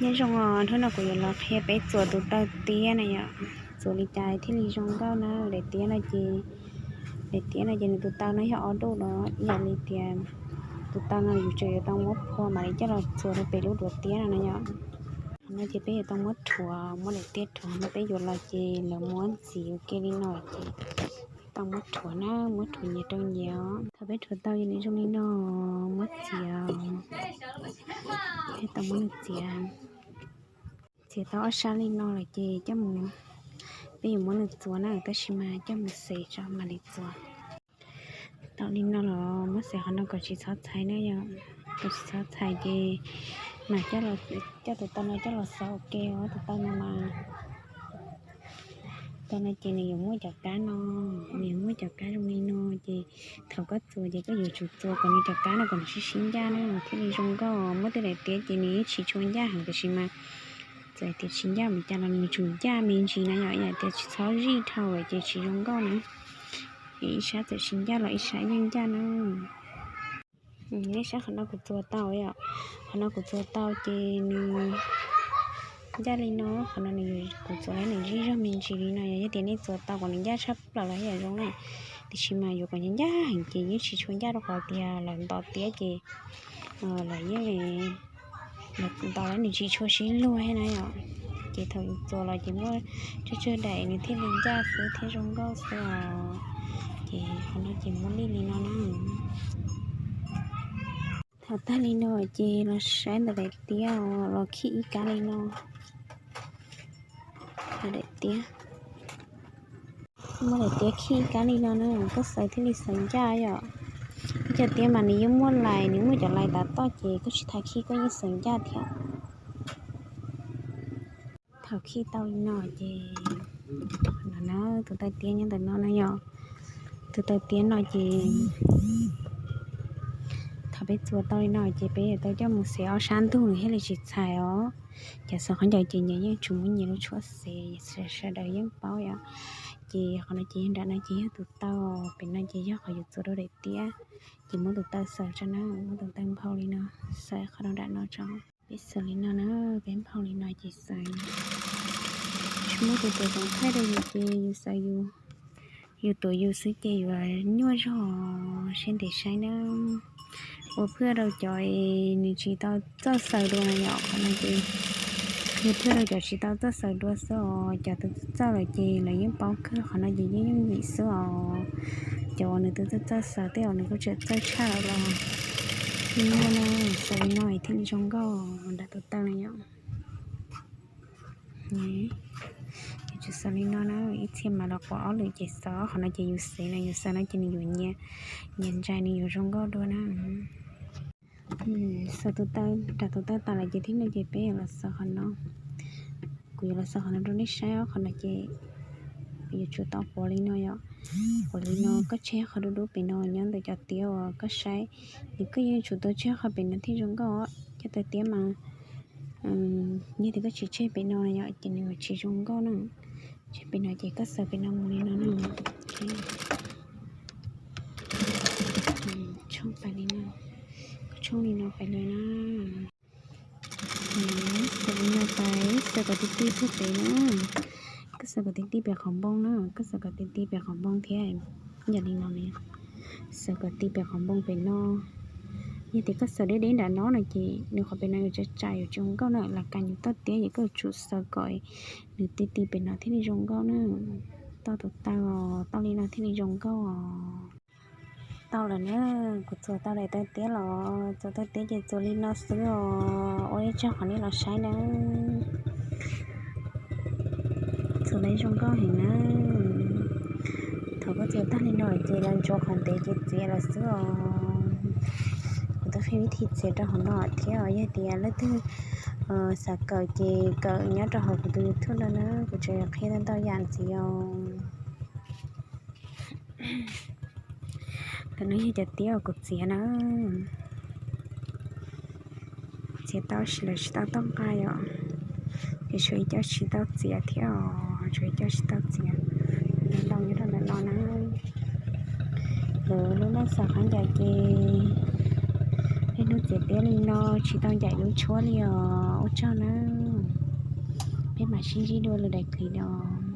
Nyob zoo os, hnub no kuv yuav los qhia peb txuas tus taw tiab na yom. Txuas li cas thiaj li zoo nkauj na. Daim tiab no ces, daim tiab no ces nws tus taw no yog ob duj los ib yam li tias tus taw no yus tseem yuav tau muab phua mam li coj los txuas rau pem lub duav tiab no na yom. Qhov no ces peb yuav tau muab rhuav, muab daim tiab rhuav no peb yuav los ces lawv muab ntxiv ua ke li no ces tau muab rhuav na, muab rhuav nyias rau nyias os. Thaum peb rhuav tau ces nws zoo li no, muab txiav, tau muab nws txiav, txiav tau ob sab li no lawm ces coj mus, peb yuav muab nws txuas na, tab sis mas coj mus xev tso mam li txuas. Tau li no los muab xev qhov no kom tsis txhob txhais na yom, kom tsis txhob txhais ces mas coj tus taw no coj los xov ua ke os, tus taw no mas, taw no ces nws yuav muaj cov kab no, nws yuav muaj cov kab zoo li no ces thaum koj txuas ces koj yuav tsum txuas kom nws cov kab no kom nws sib sib ncaj na thiaj li zoo nkauj. Muab tej daim tiab ces nws yeej tsis tshua ncaj heev tiam sis mas txawm tias tsis ncaj mus cas los nws tsum ncaj me ntsis na yom, yam tias tsis txhob zij dhau lawm ces tsis zoo nkauj na. Ib sab txawm tsis ncaj los ib sab yeej ncaj na. Nej saib qhov no kuv txuas tau yom, qhov no kuv txuas tau ces nws ncaj li no, qhov no kuv txuas lawm nws zij zog me ntsis li no yom. Yog tias nej txuas tau kom nws ncaj tshaj plaws los yam zoo na, tiam sis mas yuav kom ncaj ncaj heev ces yeej tsis tshua ncaj rau qhov tias lawv ntos tiab ces lawv yeej ntos lawm nws tsis tshua sib luag thiab na yom. Ces thaum yus txuas los ces muab tsawg tsawg daim nws thiaj li ncaj xwb thiaj zoo nkauj xwb os. Ces qhov no ces muab lij li no na. Thaum tag li no ces los saib ntawm daim tiab los khij ib kab li no. Daim tiab, muab daim tiab khij ib kab li no na, koj xaws thiaj li xaws ncaj yom. Ib co tiab mas nws yeej muaj lais, nws muaj cov lais tav toj ces koj tsis tas khij koj yeej xaws ncaj thiab. Thaum khij tau li no ces, no na, tus taw tiab nyob ntawm no na yom. Tus taw tiab no ces thaum peb txuas tau li no ces peb yuav tau coj mus xev ob sab ntug nws thiaj li tsis txhais os. Cov xaws khaub ncaws ces nyias yeej tsum muab nyias lub tshuab xev, sawv daws yeej paub yom. Ces qhov no ces yog nram no ces yog tus taw, pem no ces yog qhov yuav txuas rau daim tiab. Ces muab tus taw xaws tso na, muab tus taw nphau li no, xaws qhov rau nram no tso. Peb xaws li no na, peb nphau li no ces xaws. Tsis muaj tus tuav ceev thaij rau yus ces yus xaws yus, yus tuav yus xwb ces yuav nyuaj zog. Seb ntev saib na. Ua phwj rau cov nws tsis tau txawj xaws dua na yom, qhov no ces ua phwj rau cov tsis tau txawj xaws dua xwb os. Cov twb txawj lawm ces lawv yeej paub kawg, qhov no ces yeej yooj yim xwb os. Cov uas nws twb txawj txawj xaws tej uas nws kuj tseem txawj tshaj lawm los yeej muaj na. Xaws li no thiaj li zoo nkauj nram tus taw na yom. Yus tsum xaws li no na, ib txhia mas los quav ob lwm ces xaws, qhov no ces yus xaws no, yus xaws no ces nws yuav nyias, nyias ntsais nws yuav zoo nkauj dua na. Xaws tus taw, nram tus taw tas lawm ces thib no ces peb yuav los xaws qhov no. Kuv yuav los xaws qhov no rau nej saib os, qhov no ces yuav tsum tau quav li no yom. Quav li no koj tseg qhov dub dub pem no nyob ntawm cov tiab uas koj saib, nws koj yeej tsum tau tseg qhov pem no thiaj zoo nkauj os. Cov taw tiab mas yog tias koj tsis tseg pem no yom ces nws tsis zoo nkauj na. Tseg pem no ces koj xaws pem no mus li no na. Tshooj pais li no, koj tshooj li no pais li na. Xaws li no pais, xaws kom ti ti puag pem na. Koj xaws kom ti ti pem qhov npoo na, koj xaws kom ti ti pem qhov npoo thiab. Yam li no na, xaws kom ti pem qhov npoo pem no. Yog tias koj xaws deb deb nram no no ces nws qhov pem no yuav tsa tsam yuav tsis zoo nkauj na, las kas yus toj tiab ces koj yuav tsum xaws kom nws ti ti pem no thiaj li zoo nkauj na. Toj tus taw os, toj li no thiaj li zoo nkauj os. Tau lawm na, kuv txuas tau daim taw tiab los, txuas taw tiab ces txuas li no xwb os, ua ib tsoom qhov nej los saib na. Txuas lawm zoo nkauj heev na. Thaum koj txuas tag li no ces los ntsuas qhov ntev ces txiav lawm xwb os. Kuv twb qhia vib thi txiav rau hauv no thiab os, yog tias leej twg xav kawm ces kawm nyob rau hauv kuv tus YouTube no na, kuv tseem yuav qhia ntau ntau yam ntxiv os. Ntawm no yog cov tiab uas kuv txiav na. Txiav tau lawm tsis tau toj nqa yom. Ces tshuav ib co tsis tau txiav thiab os, tshuav ib co tsis tau txiav. Nws los nyob rau ntawm no na. Lawv lub neej xaws khaub ncaws ces niaj hnub txiav tiab li no tsis tau ncaim lub tshuab li os. Ua tsaug na. Sib ntsib dua lwm daim clip no.